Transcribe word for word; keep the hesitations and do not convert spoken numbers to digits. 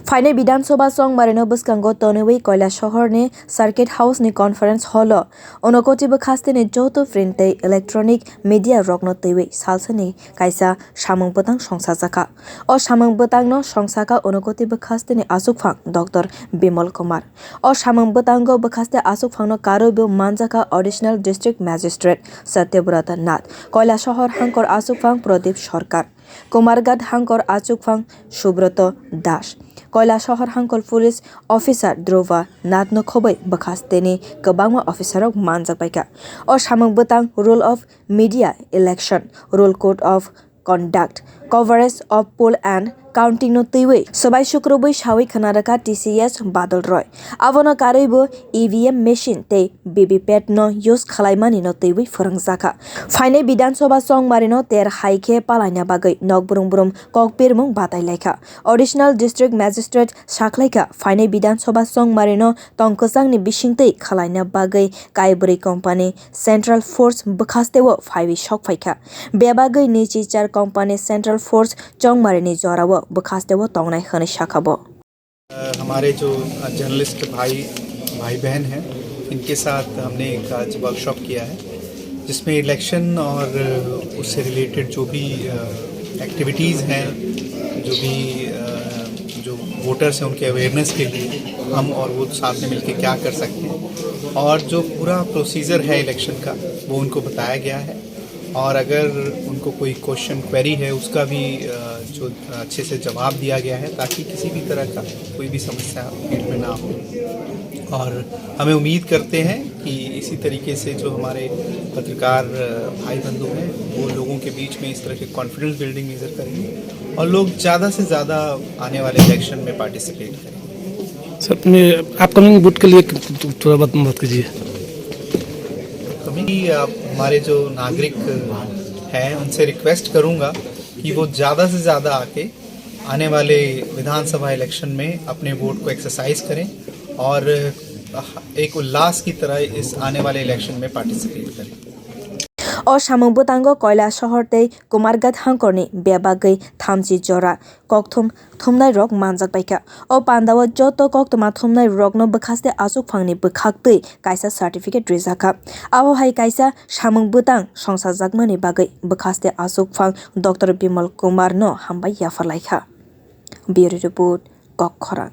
Phainai Bidhan Sabha chongmarino bwskango tonwi Koilasohorni Circuit House ni Conference Hall o Unakoti bwkhasteni joto print tei electronic media rokno twiwi salsani kaisa samung bwtang songsajakha. O samung bwtangno songsakha Unakoti bwkhasteni achukphang Doctor Bimal Kumar. O samung bwtango bwkhaste achukphangno karwi bo manjakha Additional District Magistrate Satyabrata Nath, Koilasohor hangkor achukphang Pradip Sarkar, Kumarghat hangkor achukphang Subroto Das, Koilasohor hangkor police officer Dhruva Nathno khobwi bwkhasteni kwbangma officer rok manjakbaikha. O samung bwtang Rule of Media Election, Rule Code of Conduct, Coverage of Poll and Counting no twiwi swbai sukrubwi sawi khwna rwkha T C S Badal Roy. Abono karwi bo E V M machine tei V V P A T no use khwlaimani no twiwi phwrwngjakha. Phainai Bidhan Sabha chongmarino ter hai khe palaina bagwi nokbrung brum kokpirmung batai laikha. Additional District Magistrate sakhlaikha, phainai Bidhan Sabha chongmarino tong kwchangni bisingtwi khwlaina bagwi kaibrwi company Central Force bwkhasteo phaiwi sok phaikha. Bebagwi nichi char company Central Force chongmarini jorao bwkhasteo tongnai hwnwi sakha bo. अ, हमारे जो, अ, जर्नलिस्ट भाई, भाई बहन हैं, इनके साथ हमने एक आज वर्कशॉप किया है, जिसमें इलेक्शन और, अ, उससे रिलेटेड जो भी, अ, एक्टिविटीज़ हैं, जो भी, अ, जो वोटर्स हैं, उनके अवेयरनेस के लिए हम और वो साथ में मिलके क्या कर सकते हैं, और जो पूरा प्रोसीजर है इलेक्शन का, वो उनको बताया गया है। और अगर उनको कोई क्वेश्चन, क्वेरी है, उसका भी, अ, जो अच्छे से जवाब दिया गया है, ताकि किसी भी तरह का कोई भी समस्या फील्ड में ना हो। और हमें उम्मीद करते हैं कि इसी तरीके से जो हमारे पत्रकार, अ, भाई बंधु हैं, वो लोगों के बीच में इस तरह के कॉन्फिडेंस बिल्डिंग मेजर करेंगे और लोग ज़्यादा से ज़्यादा आने वाले इलेक्शन में पार्टिसिपेट करेंगे। सर, अपने अपकमिंग वोट के लिए थोड़ा बहुत बात कीजिए। कभी आप हमारे जो नागरिक हैं, उनसे रिक्वेस्ट करूंगा कि वो ज़्यादा से ज़्यादा आके आने वाले विधानसभा इलेक्शन में अपने वोट को एक्सरसाइज करें और एक उल्लास की तरह इस आने वाले इलेक्शन में पार्टिसिपेट करें। O samung bwtango Koilasohor tei Kumarghat hangkorni bebagwi thamchi jora kokthum thumnai rok manjak baikha. O pandao joto koktwma thumnai rokno bwkhaste achukphangni bwkhaktwi kaisa certificate rijakha. Abo hai kaisa samung bwtang songsajakmani bagwi bwkhaste achukphang Doctor Bimal Kumar no hambai yapharlaikha. Bureau Report, Kokkhorang.